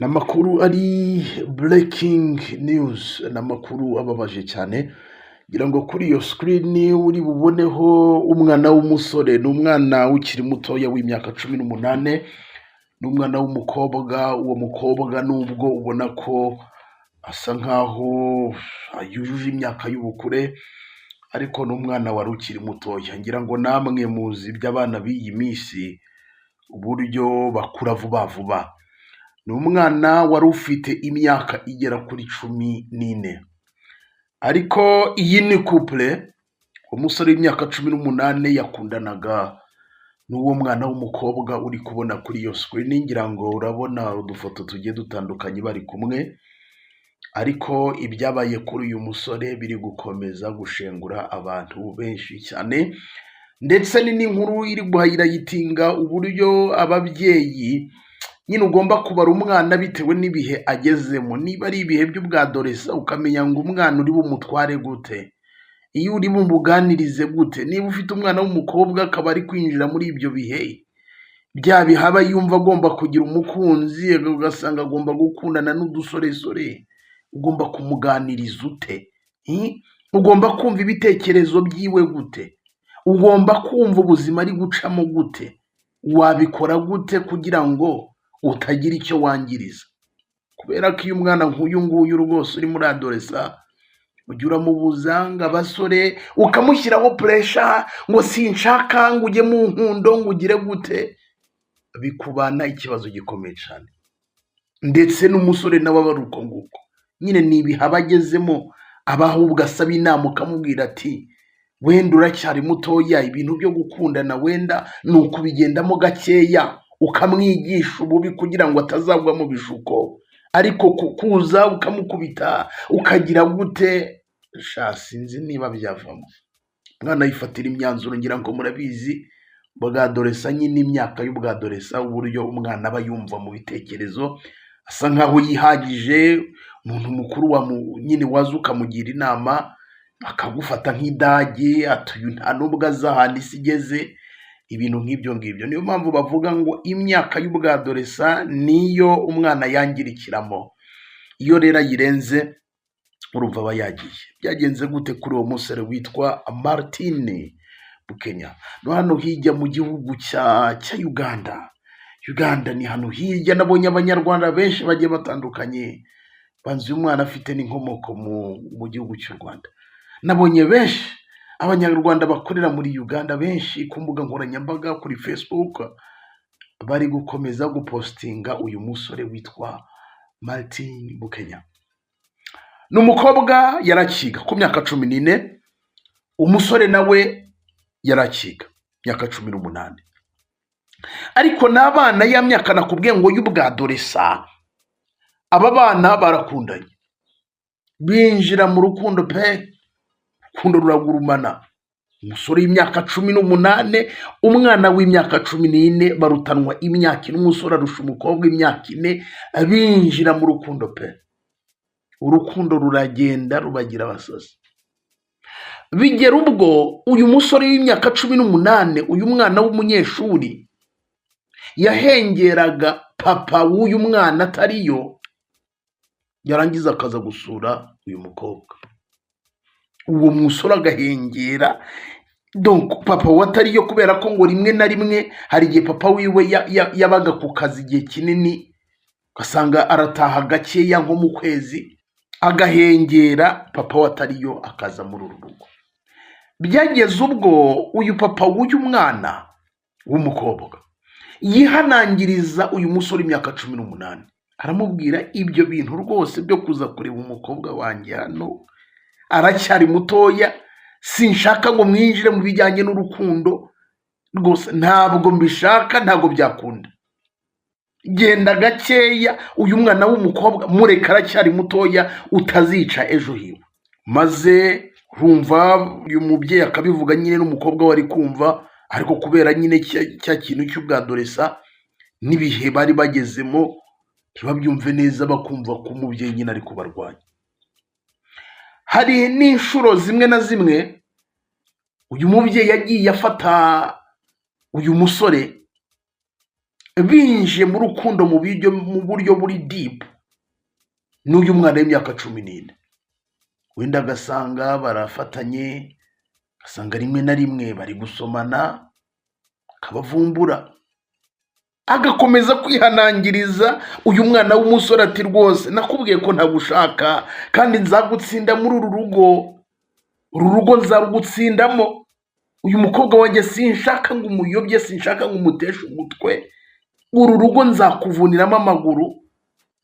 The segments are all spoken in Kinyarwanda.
Ni amakuru ari breaking news, ni amakuru ababaje cyane. Ngira ngo kuri iyo screen uri buboneho umwana w'umusore, ni umwana ukiri mutoya w'imyaka 18, ni umwana w'umukobwa. Uwo mukobwa nubwo ubona ko asa nkaho yujuje imyaka y'ubukure, ariko ni umwana wari ukiri mutoya. Ngira ngo namwe muzi iby'abana b'iyi minsi, uburyo bakura vuba vuba. Ni umwana wari ufite imyaka igera kuri 14, ariko iyi ni couple. Umusore w'imyaka 18 yakundanaga n'uwo mwana w'umukobwa uri kubona kuri iyo screen. Ngira ngo urabona udufoto tugiye dutandukanye bari kumwe, ariko ibyabaye kuri uyu musore biri gukomeza gushengura abantu benshi cyane, ndetse ni n'inkuru iri guhighlightinga uburyo ababyeyi nyine ugomba kubara umwana bitewe n'ibihe agezemo. Niba ari ibihe by'ubwadolescence, ukamenya ngo umwana uri bumutware gute, iyo uri bumuganirize gute. Niba ufite umwana w'umukobwa akaba ari kwinjira muri ibyo bihe, bya bihe aba yumva agomba kugira umukunzi, ugasanga agomba gukundana n'udusoresore, ugomba kumuganiriza ute? Ugomba kumva ibitekerezo byiwe gute? Ugomba kumva ubuzima ari gucamo gute? Wabikora gute kugira ngo utagira icyo wangiriza? Kubera ko iyo umwana nk'uyu nguyu rwose uri muri adolescence, ujya uramubuza ngo abasore, ukamushyiraho pressure ngo sinshaka ngo ujye mu nkundo, ngo ugire gute, bikubana ikibazo gikomeye cyane. Ndetse n'umusore nawe aba ari uko nguko nyine, ni ibihe aba agezemo, aba ahubwo asaba inama, ukamubwira ati: "Wenda uracyari mutoya, ibintu byo gukundana wenda ni ukubigendamo gakeya", ukamwigisha ububi kugira ngo atazagwa mu bishuko. Ariko kuza ukamukubita, ukagira gute, sha sinzi niba byavamo. Umwana yifatira imyanzuro, ngira ngo murabizi, bwadolescence nyine, imyaka y'ubwadolescence, uburyo umwana aba yumva mu bitekerezo asa nkaho yihagije. Umuntu mukuru nyine waza ukamugira inama akagufata nk'idage, ati: "Uyu nta nubwo azi ahantu isi igeze", ibintu nk'ibyo ngibyo. Niyo mpamvu bavuga ngo imyaka y'ubwadolescence niyo umwana yangirikiramo. Iyo rero ayirenze, urumva aba yagiye. Byagenze gute kuri uwo musore witwa Martin Bukenya? No hano hirya mu gihugu cya Uganda, Uganda ni hano hirya, nabonye Abanyarwanda benshi bagiye batandukanye banzi uyu mwana afite n'inkomoko mu gihugu cy'u Rwanda. Nabonye benshi Abanyarwanda bakorera muri Uganda benshi ku mbuga nkoranyambaga, kuri Facebook, bari gukomeza gupostinga uyu musore witwa Martin Bukenya. Ni umukobwa yarakiga ku myaka 14, umusore nawe yarakiga myaka 18, ariko n'abana ya myaka nakubwiye ngo y'ubwadolescence. Aba bana barakundanye, binjira mu rukundo pe, urukundo ruragurumana. Umusore w'imyaka 18, umwana w'imyaka 14, barutanwa imyaka 4, umusore arusha umukobwa imyaka 4. Binjira mu rukundo pe, urukundo ruragenda rubagira abasazi. Bigera ubwo uyu musore w'imyaka 18, uyu mwana w'umunyeshuri, yahengeraga papa w'uyu mwana atariyo, yarangiza akaza gusura uyu mukobwa. Uwo musore agahengera donc papa we atariyo, kubera ko ngo rimwe na rimwe hari igihe papa wiwe yabaga ku kazi igihe kinini, ugasanga arataha gakeya nko mu kwezi, agahengera papa we atariyo akaza muri uru rugo. Byageze ubwo uyu papa w'uyu mwana w'umukobwa yihanangiriza uyu musore imyaka 18, aramubwira: "Ibyo bintu rwose byo kuza kureba umukobwa wanjye hano, aracyari mutoya, sinshaka ngo mwinjire mu bijyanye n'urukundo rwose, ntabwo mbishaka, ntabwo byakunda. Genda gakeya, uyu mwana w'umukobwa mureka, aracyari mutoya, utazica ejo hiwe." Maze urumva uyu mubyeyi akabivuga nyine, n'umukobwa we ari kumva, ariko kubera nyine cya kintu cy'ubwadolescence n'ibihe bari bagezemo, ntibabyumve neza, bakumva ko umubyeyi nyine ari kubarwanya. Hari n'inshuro zimwe na zimwe uyu mubyeyi yagiye afata uyu musore. Binjiye mu rukundo mu buryo buri deep n'uyu mwana w'imyaka 14. Wenda agasanga barafatanye, agasanga rimwe na rimwe bari gusomana, akabavumbura, agakomeza kwihanangiriza uyu mwana w'umusore ati: "Rwose nakubwiye ko ntagushaka, kandi nzagutsinda muri uru rugo, uru rugo nzarugutsindamo. Uyu mukobwa wanjye sinshaka ngo umuyobye, sinshaka ngo umuteshe umutwe. Uru rugo nzakuvuniramo amaguru,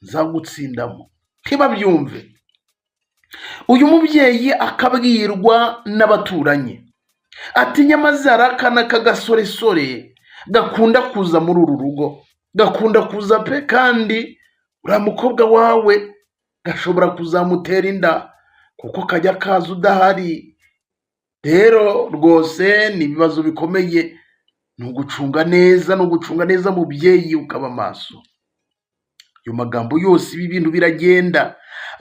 nzagutsindamo." Ntibabyumve. Uyu mubyeyi akabwirwa n'abaturanyi ati: "Nyamaze hari akana k'agasoresore gakunda kuza muri uru rugo, gakunda kuza pe, kandi uriya mukobwa wawe gashobora kuzamutera inda kuko kajya kaza udahari. Rero rwose ni ibibazo bikomeye, ni ugucunga neza, ni ugucunga neza mubyeyi, ukaba maso." Ayo magambo yose, ibi bintu biragenda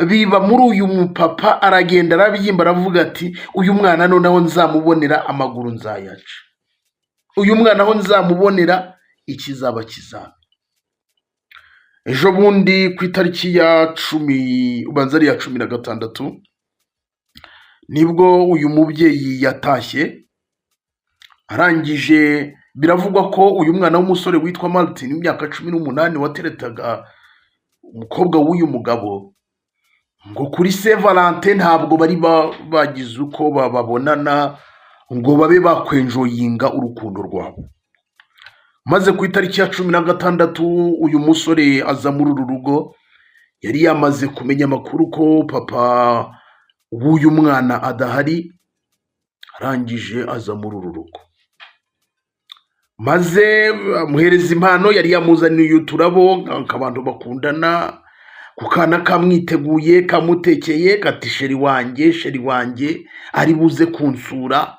biba muri uyu mupapa, aragenda arabyimba, aravuga ati: "Uyu mwana noneho nzamubonera amaguru nzayaca. Uyu mwana aho nzamubonera ikizaba kizaba." Ejo bundi ku itariki ya 10, ubanza ari iya 16, nibwo uyu mubyeyi yatashye. Arangije biravugwa ko uyu mwana w'umusore witwa Martin w'imyaka 18 wateretaga umukobwa w'uyu mugabo, ngo kuri Saint Valentin ntabwo bari bagize uko babonana ngo babe bakwenjoyinga urukundo rwabo. Maze ku itariki ya 16 uyu musore aza muri uru rugo. Yari yamaze kumenya amakuru ko papa w'uyu mwana adahari. Arangije aza muri uru rugo, maze amuhereza impano. Yari yamuzaniye uturabo nk'abantu bakundana, ku kana kamwiteguye, kamutekeye, kati: "Chéri wanjye, chéri wanjye ari buze kunsura."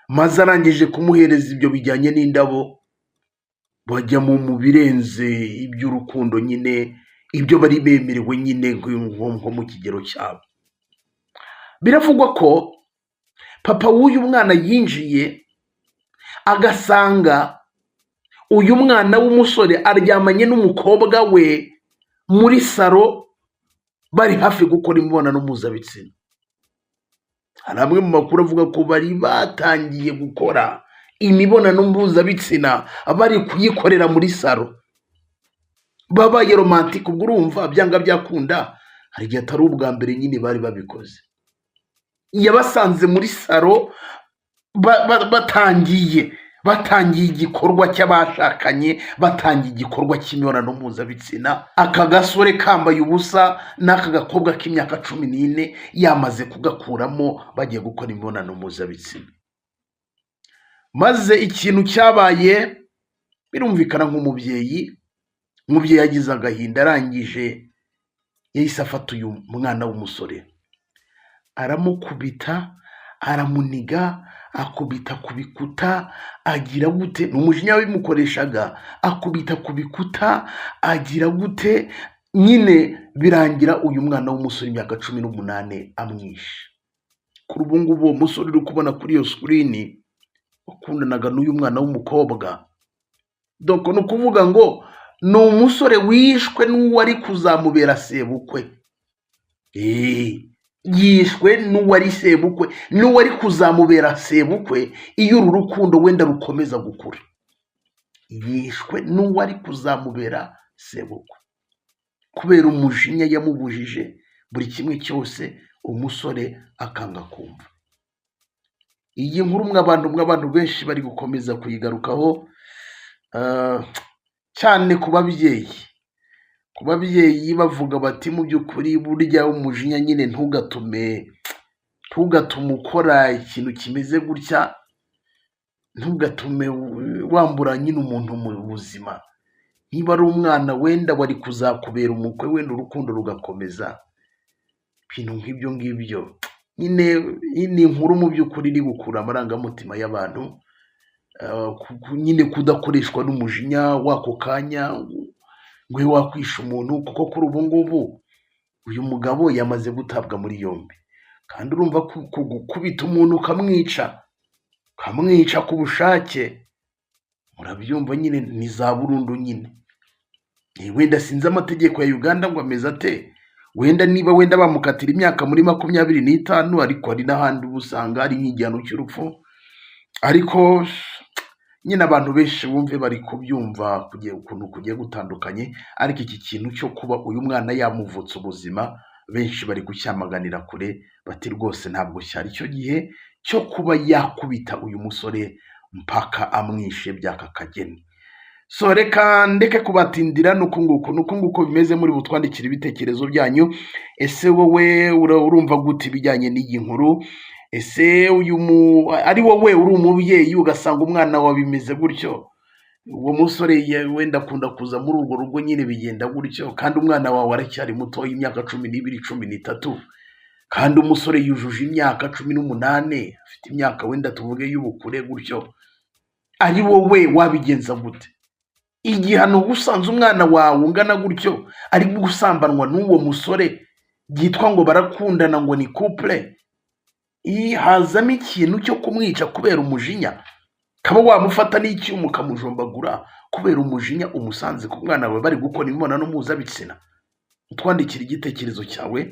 Maze arangije kumuhereza ibyo bijyanye n'indabo, bajya mu birenze iby'urukundo nyine, ibyo bari bemerewe nyine nko mu kigero cyabo. Biravugwa ko papa w'uyu mwana yinjiye agasanga uyu mwana w'umusore aryamanye n'umukobwa we muri salo, bari hafi gukora imibonano mpuzabitsina. Hari amwe mu makuru avuga ko bari batangiye gukora imibonano mpuzabitsina, bari kuyikorera muri salo, babaye romantic. Ubwo urumva byanga byakunda hari igihe atari ubwa mbere nyine bari babikoze. Yabasanze muri salo batangiye igikorwa cy'abashakanye, batangiye igikorwa cy'imibonano mpuzabitsina, aka gasore kambaye ubusa n'aka gakobwa k'imyaka 14 yamaze kugakuramo, bagiye gukora imibonano mpuzabitsina. Maze ikintu cyabaye, birumvikana nk'umubyeyi, umubyeyi yagize agahinda. Arangije yahise afata uyu mwana w'umusore, aramukubita, aramuniga, akubita ku bikuta, agira gute, ni umujinya wabimukoreshaga, akubita ku bikuta, agira gute nyine, birangira uyu mwana w'umusore imyaka 18 amwishe. Kuri ubu ngubu uwo musore uri kubona kuri iyo screen wakundanaga n'uyu mwana w'umukobwa, donc ni ukuvuga ngo ni umusore wishwe n'uwari kuzamubera sebukwe. Yishwe n'uwari sebukwe, n'uwari kuzamubera sebukwe iyo uru rukundo wenda rukomeza gukura. Yishwe n'uwari kuzamubera sebukwe kubera umujinya yamubujije buri kimwe cyose, umusore akanga kumva. Iyi nkuru mwe abantu benshi bari gukomeza kuyigarukaho, cyane ku babyeyi, bavuga bati: "Mu by'ukuri burya umujinya nyine ntugatume ukora ikintu kimeze gutya, ntugatume wambura nyine umuntu mu buzima. Niba ari umwana wenda wari kuzakubera umukwe, wenda urukundo rugakomeza." Ibintu nk'ibyo ngibyo nyine ni inkuru mu by'ukuri iri gukura amarangamutima y'abantu, nyine kudakoreshwa n'umujinya w'ako kanya ngo ube wakwisha umuntu, kuko kuri ubu ngubu uyu mugabo yamaze gutabwa muri yombi. Kandi urumva gukubita umuntu ukamwica, ukamwica ku bushake. Murabyumva nyine, ni za burundu nyine. Wenda sinzi amategeko ya Uganda ngo ameze ate, wenda niba wenda bamukatira imyaka muri 25, ariko hari n'ahandi uba usanga hari nk'igihano cy'urupfu. Ariko nyine abantu benshi bumve bari kubyumva kugiye ukuntu kugiye gutandukanye. Ariko iki kintu cyo kuba uyu mwana yamuvutsa ubuzima, benshi bari kucyamaganira kure, bati rwose ntabwo cyari cyo gihe cyo kuba yakubita uyu musore mpaka amwishe by'aka kageni. So reka ndeke kubatindira, nuku nguku bimeze. Muri butwandikire ibitekerezo byanyu. Ese wowe urumva gute ibijyanye n'iyi nkuru? Ese uyu mu ari wowe uri umubyeyi, ugasanga umwana wawe bimeze gutyo, uwo musore wenda akunda kuza muri urwo rugo nyine, bigenda gutyo, kandi umwana wawe aracyari muto, y'imyaka 12, 13, kandi umusore yujuje imyaka 18, afite imyaka wenda tuvuge y'ubukure gutyo, ari wowe wabigenza gute? Igihano usanze umwana wawe ungana gutyo ari gusambanwa n'uwo musore, byitwa ngo barakundana, ngo ni couple, hazamo ikintu cyo kumwica kubera umujinya, kaba wamufata n'icyuma ukamujombagura kubera umujinya umusanze ku mwana wawe bari gukora imibonano mpuzabitsina? Utwandikira igitekerezo cyawe.